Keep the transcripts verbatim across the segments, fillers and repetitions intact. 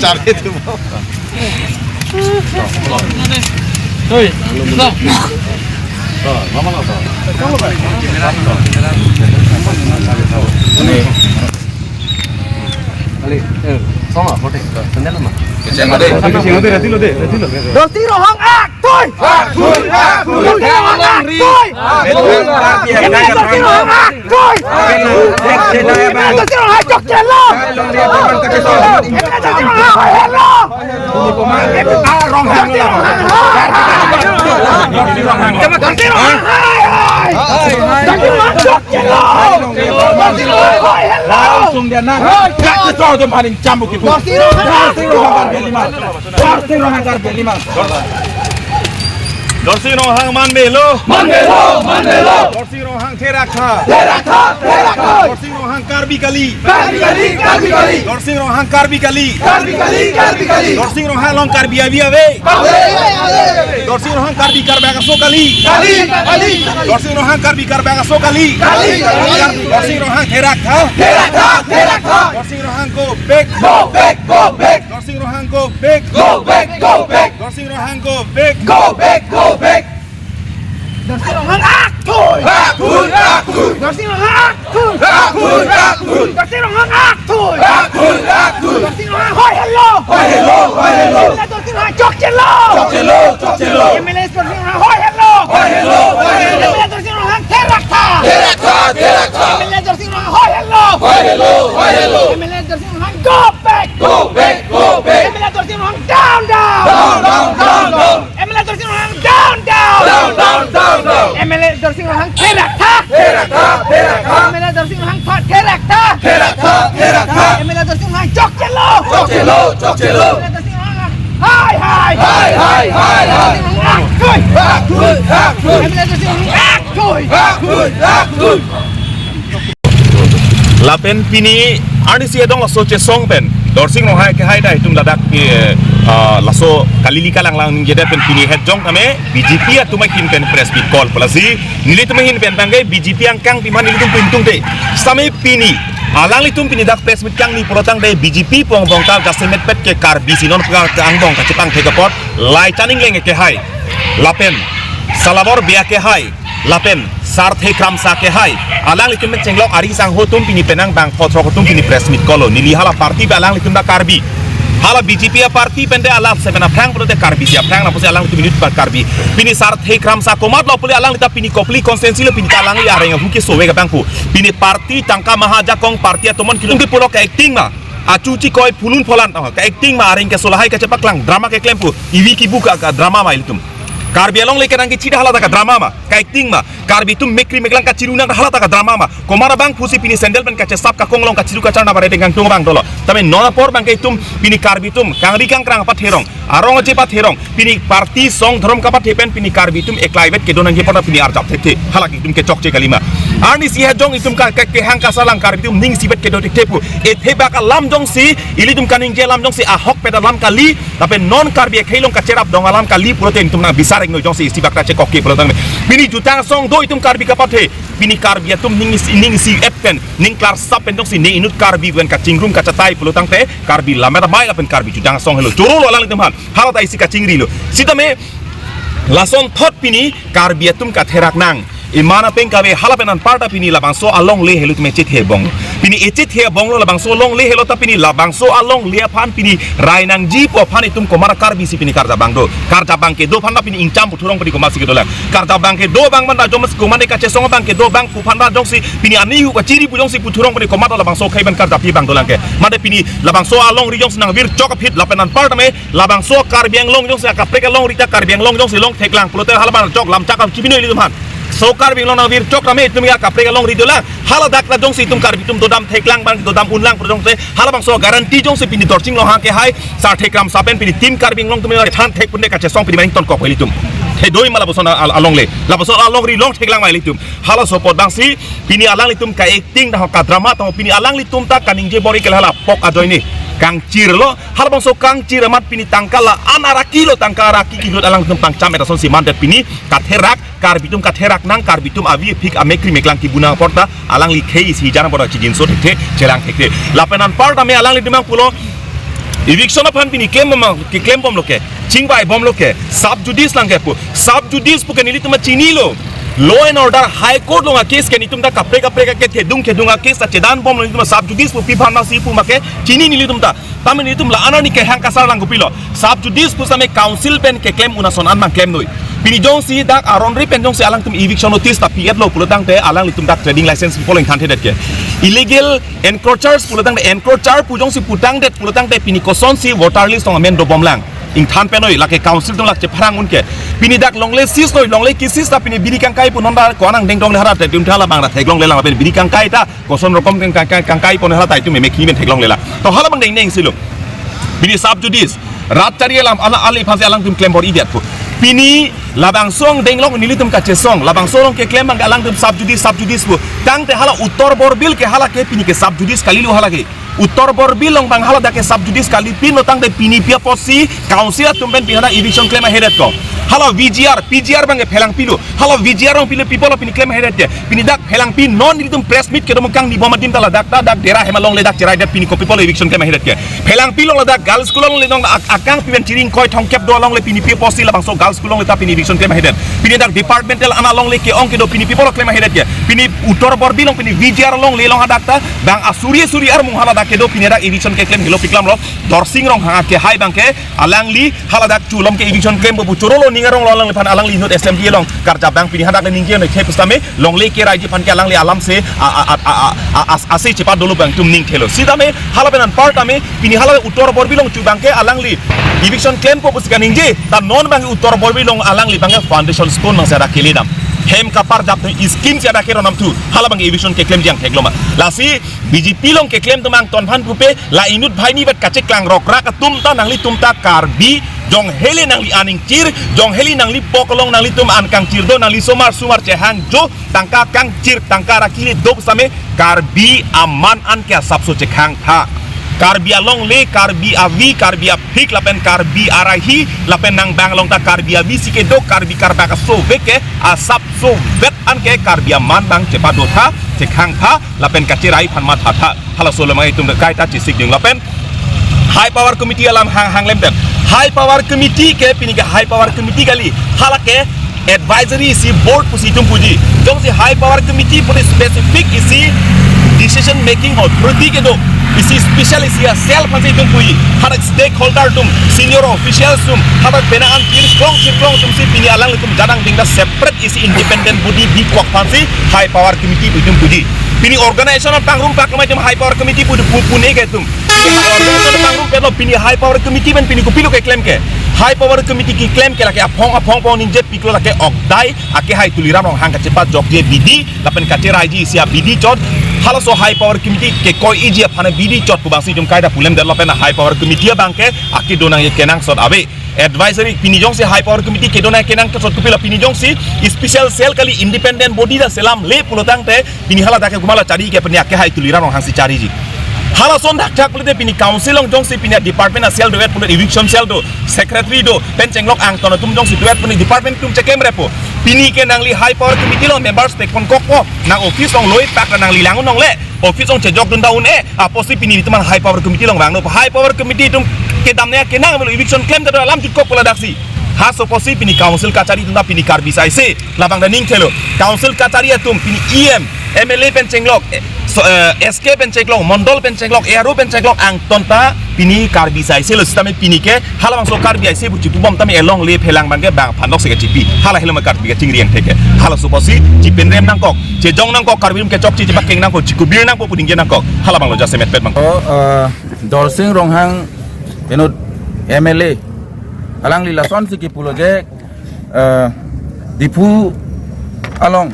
Charli tu. Hoi. Dorsing Ronghang aktui! Dorsing Ronghang aktui! Dorsing Ronghang aktui! Dorsing Ronghang chokchelo! Dorsing Ronghang hoihelo! Dorsing Ronghang hai hai! Dorsing Ronghang chokchelo! Dorsing Ronghang hoihelo! Dorsing Ronghang Karbi Anglima. Dorsing Ronghang Karbi Anglima. Dorsing Ronghang manbelo. Manbelo, manbelo. Dorsing Ronghang therak tha. Therak tha, therak tha. Dorsing Ronghang Karbi kali. Karbi kali, Karbi kali. Dorsing Ronghang Karbi kali. Karbi kali, Karbi kali. Dorsing Ronghang along Karbi avi ave. Ave, ave. Dorsing Ronghang Karbi Karbi akaso kali. Kali, kali. Dorsing Ronghang Karbi Karbi akaso kali. Kali, kali. Dorsing Ronghang therak tha. Therak tha, therak tha. Dorsing Ronghang go back. Go back, go back. Dorsing Ronghang go back. Go back, go back. Dorsing Ronghang go back. Go back, go back. Dorsing Ronghang aktui. Aktui, aktui. Dorsing Ronghang aktui. Aktui, aktui. Dorsing Ronghang aktui. Aktui, aktui. Dorsing Ronghang hoihelo. Hoihelo, hoihelo. M L A Dorsing Ronghang chokchelo. Chokchelo, chokchelo. M L A Dorsing Ronghang hoihelo. Hoihelo, hoihelo. M L A Dorsing Ronghang therak tha. Therak tha, therak tha. M L A Dorsing Ronghang hoihelo. Hoihelo, hoihelo. M L A Dorsing Ronghang go back. Go back, go back. M L A Dorsing Ronghang down, down. Down, down, down, down. M L A Dorsing Ronghang down, down. Down, down, down, down. M L A Dorsing Ronghang therak tha. Therak tha, therak tha. M L A Dorsing Ronghang tha, therak tha. Therak tha, therak tha. M L A Dorsing Ronghang chokchelo. Chokchelo, chokchelo. M L A Dorsing Ronghang hai hai. Hai hai, hai hai. Dorsing Ronghang aktui. Aktui, aktui. M L A Dorsing Ronghang aktui. Aktui, aktui. Lapen pini arnisi hedong laso chesong pen Dorsing Ronghang kehai ta itum ladak ke, ah, laso kalili kalanglang ningjedet pen pini het jong tame B J P atum ahin pen press meet call pu lasi nelitum ahin pen tangke B J P angkang piman nelitum pintung te. Sitame pini alanglitum pini dak press meet kangni pulotangte B J P pong pong kal jasemet pet ke Karbi si non pekang angbong kachepangthek apot Lai Chaning Leng kehai lapen Salabor Bey kehai lapen Sarthe Kramsa kehai alanglitum pen chenglok ari sangho atum pini penang bang photrok atum pini press meet call lo. Neli hala party pen alanglitum ta Karbi. Hala B J P aparty pen te alam seven aphrang pulote Karbi si aphrang lapusi alanglitum inut pen Karbi. Pini Sarthe Kramsa komat lo pule alangli ta pini Kopili constituency lo pini ta alangli areng ahu keso-ve abang pu. Pini party tangka maha ajakong party atomon kilung ke pulo ka-acting ma. Achu chikoi phulun pholan tangka ka-acting ma areng keso lahai kachepaklang drama keklem pu. Ivi kibu ka, ka drama ma ilitum. Karbi Anglong le kenang kechida hala ta ka drama ma. Ka-acting ma. Karbi atum mekri meklang kachiru nang hala ta ka drama ma. Komat abang pusi pini sandal pen kachesap kakong along kachiru kachar na bare dengkang tung abang dolo. Tame non apor abang ke itum pini Karbi atum kangri kangkrang patherong. Arong aje patherong. Pini party song dhorom kapathe pen pini Karbi atum eklai vet kedo nangji apot pini arjap thekthe. Halake itum kechokche kalima. Arnisi het jong itum ka, ke, kehang kasalang Karbi atum ning isivet kedo thekthe pu. Ethe bak alam jongsi ilitum kaningje alam jongsi ahokpet alam kali. Lapen non Karbi akhei along kacherap dong alam kali pulote itum nang bisar ingno jongsi isi bak ta chekok ke pulo tangte. Pini jutang song do itum Karbi kapathe. Pini Karbi atum ning isi, ning isivet pen, ning klarsap pen jongsi ne inut Karbi pen kachingrum kachatai pulo tangte Karbi lammet amei lapen Karbi jutang song helo. Choro lo alanglitum aphan. Hala ta isi kachingri lo. Sitame lason thot pini Karbi atum katherak nang. Iman apeng kave hala pen anparta pini labangso alongle helo tame chethe bong. Pini echethe bong lo labangso alongle helo ta pini labangso alongle aphan pini rai nangji pu aphan itum komat Karbi si pini karjap abang do. Karjap abang kedo aphan ta pini ingcham puthurong pini komat si kedo lang. Karjap abang kedo abang manda jom komat ne kachesong abang kedo abang pu aphan ta jongsi pini ani hu kachiri pu jongsi puthurong pini komat labangso akhei pen karjap abang dolang ke. Mate pini labangso alongri jongsi nangvirchok aphi lapen anparta me labangso Karbi Anglong jongsi akaprek alongri ta Karbi Anglong jongsi long theklang pulote hala abang chok lam chakam chibino ilitum aphan. So Karbi Anglong nangvirchok tame itum ya kaprek alongri dolang. Hala dak ta jongsi itum Karbi atum dodam theklang abang dodam unlang pu jongsi halabangso guarantee jongsi pini Dorsing Ronghang kehai Sarthe Kramsa pen pini Team Karbi Anglong atum than thek pune kachesong pini maning tonkok ilitum. Thedoi ma lapuson al-, alongle. Lapuson alongri long theklang ma ilitum. Halaso apot abangsi pini alanglitum ka-acting ta ho kadrama ta ho pini alanglitum ta kaningje bor-i ke hala pok ajoine kangchir lo. Halabangso kangchir amat pini tangka la-an araki lo tangka araki kilut alanglitum pangcham eta son si mandet pini katherak Karbi atum katherak nang Karbi atum avi phik amekri meklang kibu nang apor ta alangli khei isi jan apor ta chijinso thekthe chelang thekthe. Lapen anparta me alanglitum nangpulo Eviction aphan pini klem bom, keklem bomlo ke, chingvai bomlo ke, sub judice lang ke pu. Sub judice pu ke nelitum chinilo. Law and order, High Court along a-case ke nelitum ta kaprek kaprek ke thedung thedung a-case ta chedan bomlo, nelitum sub judice pu pi aphan masi pu ma ke chini nelitum ta. Tame nelitum la-an arni kehang kasar lang kopilo. Sub judice pu same council pen keklem un ason an abang klem noi. Pini jongsi dak aron re pen jongsi alangtum eviction notice ta pi-etlo pulo tangte alanglitum dak trading license pi pulo ingthanthedet ke. Illegal encroachers pulo tangte, encroacher pu jongsi putangdet pulo tangte pini kosonsi voter list along amen dobom lang. Ingthan pen noi, lake council atum lake chepharang un ke. Pini dak longle seize noi, longle ke-seize ta pini biri kangkai pu non ta ko-an angdeng dong le hara ta dum thala bang ta theklongle lang pen biri kangkai ta koson rokom kang, kang, kang, kangkai pon hala ta itum meme khi men theklongle lang. To hala abang dengdeng silo. Pini sub judice, rat chari alam, ala ali aphansi alangtum klem bor-idet pu. Pini labangso angdeng along nelitum kachesong, labangso along keklem abang alangtum sub judice, sub judice pu. Tangte hala Uttar Borbil ke hala ke pini ke sub judice kalilo hala ke. Uttar Borbil along abang hala dak ke sub judice kalipinlo tangte pini pi apotsi council atum pen pini hala eviction klem ahedet ko. Hala V G R, P G R abang ke phelangpilo. Hala V G R along pilo pi pulo pini klem ahedet ke. Pini dak phelangpi non nelitum press meet kedo mukang ni bom adim ta ladak ta dak dera hem along le dak cheraidet pini kopi pulo eviction klem ahedet ke. Phelangpi along ladak girls school along le nong ak-, akangpi pen chiring koi thongkep do along le pini pi apotsi labangso girls school along le ta pini eviction klem ahedet. Pini dak departmental an along le ke-ong kedo pini pi pulo klem ahedet ke. Pini Uttar Borbil along pini V G R along le along hadak ta bang asuri suri armung hala dak kedo pini dak eviction keklem helo piklamlo. Dorsing Ronghang akehai abang ke alangli hala dak chulom ke eviction klempo pu chorolo ning arong lo alangliphan alangli inut assembly along karjap abang pini hadak le ningje noi khe pu same longle keraiji aphan ke alangli alam se a, a, a, a, a, as-, ase chepadolo abang itum ning thelo. Sitame hala pen anpar tame pini hala Uttar Borbil along chu abang ke alangli eviction klempo pusi kaningje ta non abang Uttar Borbil along alangli abang ke foundation stone abang si ada keledam. Hem kaparjap tu scheme si ada keronam thu hala abang eviction keklemji angthek lo ma. Lasi B J P along keklem atum angton aphan pupe la inut banghini vet kacheklang rokrak atum ta nanglitum ta Karbi, jong hele nangli an ingchir, jong hele nangli pok along nanglitum an kangchir do, nangli somar sumar chehang jo, tangka kangchir, tangka rakili do pu same Karbi aman an ke asapso chekhang tha. Karbi alongle, Karbi avi, Karbi aphik, lapen Karbi arahi, lapen nang bang along ta Karbi avi si kedo, Karbi karbak asovek ke asapso vet an ke Karbi aman abang chepado tha, chekhang tha, lapen kacherai aphan matha tha. Halaso alam itum kaita chesik ding lapen High Power Committee alam hang, hang lemtem. High Power Committee ke pini ke High Power Committee kali. Hala ke advisory isi board pusi itum puji. Jongsi High Power Committee puni specific isi decision making authority kedo. Isi special isi a cell aphansi itum puji. Hadak stakeholder atum, senior officials atum, hadak bena an chirklong chirklong atum si pini alanglitum jadang ding ta separate isi independent body bikok aphansi High Power Committee pu itum puji. Pini organization apangrum pak kemai itum High Power Committee pu pu pune ke itum. Pini organization apangrum pelo pini High Power Committee pen pini kopilo keklem ke. High Power Committee keklem ke lake aphong aphong pong ningje piklo lake okdai akehai Tuliram Ronghang kachepajokje bidi lapen kacheraiji isi abidi chot. Halaso High Power Committee kekoiji aphan bidi chot pu abangsi itum kaita pu lemdet lapen High Power Committee abang ke akedo nangji kenangsot ave. Advisory pini jongsi High Power Committee kedo nangji kenangsot kopilo pini jongsi special cell kali independent body ta selamle pulo tangte pini hala dak ke kumala chari ke pini akehai Tuliram Ronghang si chariji. Halason dak thak pulote pini council along jongsi pini department a cell do-et pulo eviction cell do, secretary do, pen chenglok angton atum jongsi do-et pini department atum chekem repo. Pini ke nangli High Power Committee along members tek pon kokpo, nang office along loi pak nangli lang un longle, office along chejok dun ta un-e, apotsi pini itum an High Power Committee along vangno. High Power Committee atum kedam ne kenang melo eviction klemdet alam jutkok pu ladaksi. Halaso apotsi pini council kachari atum ta pini Karbi saise labang ta ning thelo. Council kachari atum pini E M, M L A pen chenglok, eh, so, eh, S K pen chenglok, Mondol pen chenglok, A R O pen chenglok angton ta pini Karbi saise lo sitame pini ke halabangso Karbi aise pu chipu bom tame elongle phelang abang ke bang phanok se kechipi. Hala helo ma Karbi kachingri angthek ke. Halaso apotsi chipen rem nangkok, chejong nangkok, Karbi atum kechokche chepakeng nangkok, chikubir nangkok, pu ningje nangkok. Halabang lo jasemet pet bang. Oh, eh, Dorsing Ronghang inut M L A alangli lasonsi kipulo je, eh, Diphu along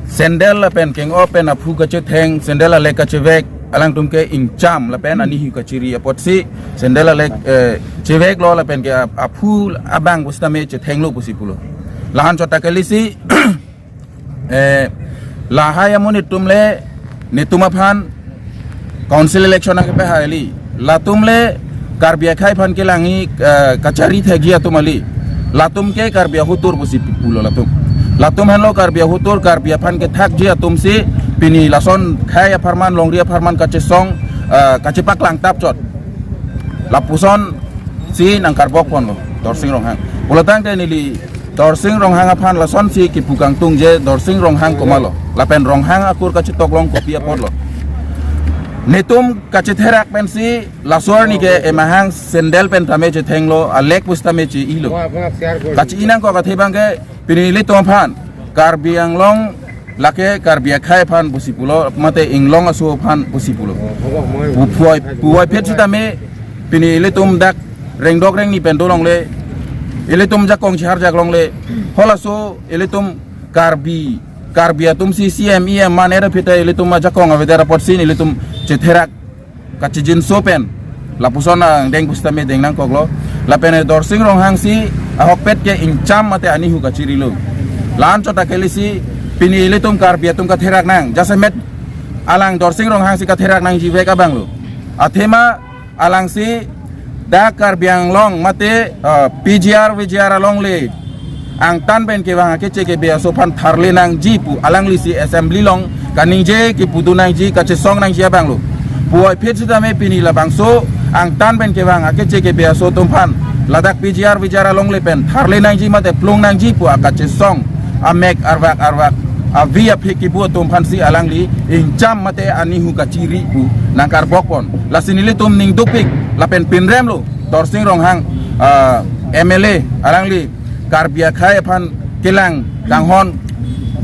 sandal lapen keng-o pen aphu kachetheng, sandal alek kachevek, alangtum ke ingcham lapen anihu kachiri apotsi sandal alek, eh, cheveklo lapen ke ap-, aphu abang pusitame chethenglo pusi pulo. Lahan chot ta kalisi, eh, lahai amonit atum le netum aphan council election nangkepahai kali. Latum le Karbi akhei aphan kelang-i, eh, kachari thekji atum kali. Latum ke Karbi ahutur pusi pulo latum. Latum henlo Karbi ahutur, Karbi aphan kethakji atum si pini lason khei apharman, longri apharman kachesong, eh, kachepaklang tap chot. Lapuson si nangkarbok ponlo Dorsing Ronghang. Pulotangte neli Dorsing Ronghang aphan lasonsi kipu kangtung je Dorsing Ronghang komatlo. Lapen Ronghang akur kachetoklong kopi apotlo. Netum kachetherak pensi laso arni ke emahang sandal pen tame chethenglo, alek pusitame chi-ilo. Kachi-i nangkok athe abangke pini ilitum aphan Karbi Anglong lake Karbi akhei aphan pusi pulo, mate inglong aso aphan pusi pulo. Pu-, puvoiphit sitame pini ilitum dak rengdok rengni pen dolongle, ilitum jakong chihar jaklongle, halaso ilitum Karbi, Karbi atumsi C M, E M man era phita ilitum ajakong avedar apotsi ilitum chetherak kachijinso pen lapuson angdeng pusitame deng nangkoklo. Lapen Dorsing Ronghang si ahokpet ke ingcham mate anihu kachirilo. La-anchot ta kali si pini ilitum Karbi atum katherak nang, jasemet alang Dorsing Ronghang si katherak nangjivek abanglo. Athema alangsi dak Karbi Anglong mate, eh, P G R V G R alongle angtan pen kevang akeche kebe aso aphan tharle nangji pu alanglisi assembly along kaningje kipudun nangji kachesong nangji abanglo. Puvoiphit sitame pini labangso angtan pen kevang akeche kebe aso atum aphan ladak P G R V G R alongle pen tharle nangji mate plung nangji pu akachesong amek arvak arvak avi aphik kipu atum aphansi alangli ingcham mate anihu kachiri pu nangkarbok pon. Lasi nelitum ning dukpik lapen pinremlo Dorsing Ronghang, ah, M L A alangli Karbi akhei aphan kelang kanghon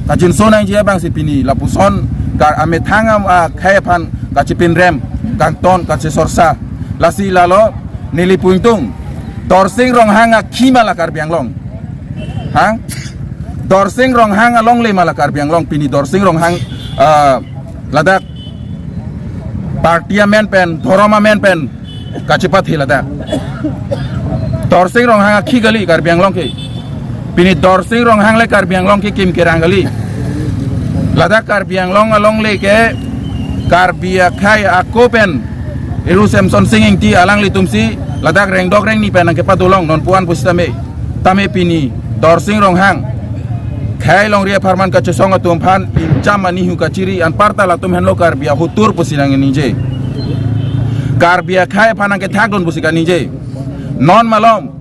kajinso nangji abangsi pini lapuson kar amethang am, ah, akhei aphan kachipinrem kangton kachisorsa. Lasi lalo neli pu ingtung, Dorsing Ronghang akhi ma la Karbi Anglong? Ha? Dorsing Ronghang alongle ma la Karbi Anglong? Pini Dorsing Ronghang, ah, ladak party amen pen, dhorom amen pen kachepathi ladak. Dorsing Ronghang akhi kali Karbi Anglong ke. Pini Dorsing Ronghang le Karbi Anglong kekim kerang kali. Ladak Karbi Anglong alongle ke Karbi akhei ako pen Eru Semson Sing Ingti alanglitumsi ladak rengdok rengni pen nangkepadolong non puan pusitame. Tame pini Dorsing Ronghang khei longri apharman kachesong atum aphan ingcham anihu kachiri anparta latum henlo Karbi ahotur pusi nangningje. Karbi akhei aphan nangkethakdun pusi kaningje. Non malom,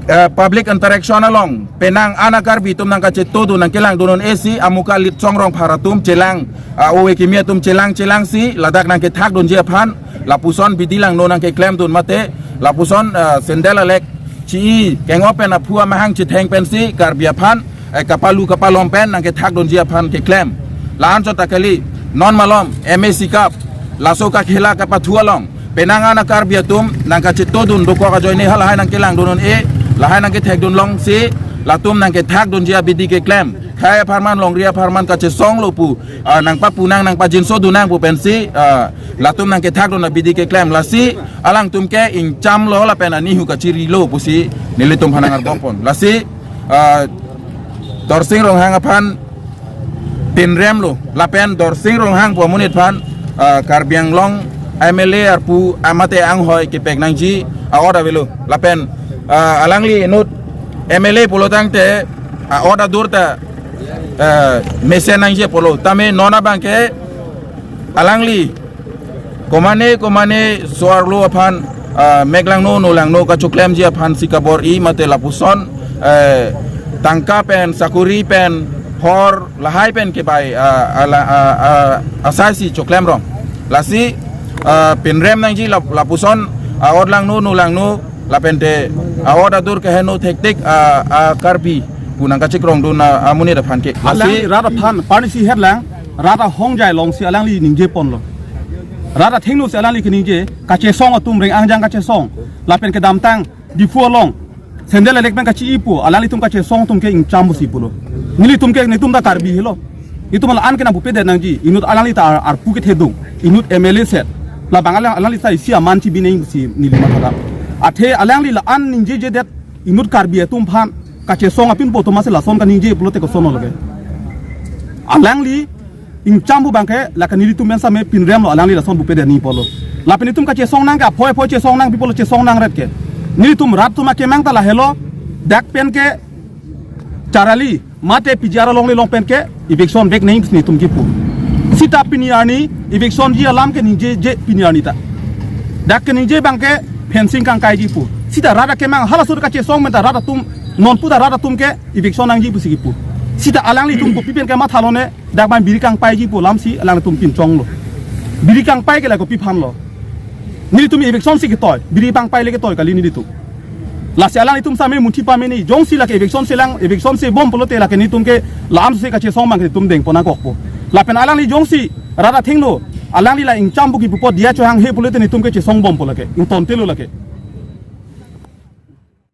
eh, public interaction along penang ana Karbi atum nangkachetodun nangkelangdun un-e si amuka Litsong Rongphar atum chelang, ah, ove kimi atum chelang chelangsi ladak nangkethakdunji aphan lapuson bidi langno nangkeklemdun mate lapuson, ah, sandal alek chi-i keng-o pen aphu amahang chetheng pensi Karbi aphan, eh, kapalu kapalom pen nangkethakdunji aphan keklem. La-anchot ta kali, non malom M A C Cup laso kakhela kapathu along penang ana Karbi atum nangkachetodun dokok ajoine halahai nangkelangdun un-e, lahai nangkethekdun longsi latum nangkethakdunji abidi keklem. Khei apharman longri apharman kachesonglo pu, ah, nangpapunang nangpajinsodun nang pu pensi, ah, latum nangkethakdun abidi keklem. Lasi alangtum ke ingchamlo lapen anihu kachirilo pusi nelitum aphan nangkarbok pon. Lasi, ah, Dorsing Ronghang aphan pinremlo lapen Dorsing Ronghang pu amonit aphan, ah, Karbi Anglong M L A arpu amate anghoi kepek nangji a-ot avelo lapen, ah, alangli inut M L A pulotangte a-ot adur ta, ah, mesen nangji apotlo. Tame non abangke alangli komane komane so-arlo aphan, ah, meklangno nolangno kachoklemji aphansi kabor-i mate lapuson, eh, tangka pen sakuri pen hor lahai pen kebai, ah, ala, ah, ah, asaisi choklem rong. Lasi, ah, pinrem nangji lap-, lapuson a-ot langno nolangno lapente a-ot adur keheno thektik, ah, ah, Karbi pu nangkachikrongdun, ah, amonit aphan ke. Alang lasi rat aphan parnisi hetlang, rat ahongjai alongsi alangli ningje ponlo. Rat athengno si alangli keningje, kachesong atum reng angjang kachesong. Lapen kedamtang Diphu along sandal alek pen kachi-i pu alanglitum kachesong atum ke ingcham pusi pulo. Nelitum ke netum ta Karbi helo. Itum la-an ke nangpupedet nangji, inut alangli ta ar-, arpu kethedung, inut M L A set. Labang alang, alangli ta isi aman chibi nang pusi neli mathadam. Athe alangli la-an ningjejedet inut Karbi atum aphan kachesong apin pu atum masi lason kaningje pulote kosonlo ke. Alangli ingcham pu abangke lake nelitum pen same pinremlo alangli lason pupedet nangji pulo. Lapen itum kachesong nang ke aphoi aphoi chesong nang pi pulo chesong nangret ke. Nelitum rat atum akemang ta lahelo, dak pen ke Charali mate P G R alongle along pen ke eviction vek nangji netum kipu. Sita pini arni eviction ji alam ke ningjeje pini arni ta. Dak keningje abang ke fencing kangkaiji pu. Sita rat akemang halaso kachesong pen ta rat atum, non pu ta rat atum ke eviction nangji pusi kipu. Sita alanglitum kopi pen kematha lone, dak abang biri kangpaiji pu alam si alanglitum pinchonglo. Biri kangpai ke la kopi aphan lo? Nelitum eviction si ketoi, biri pangpai le ketoi kali nelitum. Lasi alanglitum same munthi pameni, jongsi lake eviction selang, eviction sebom pulote lake nelitum ke la-an si kachesong abang ke nelitum dengpon nangkokpo. Lapen alangli jongsi rat athengno, alangli la ingcham pu kipu apot diya chohanghe pulote nelitum ke chesongbompo lake, ingtontelo lake.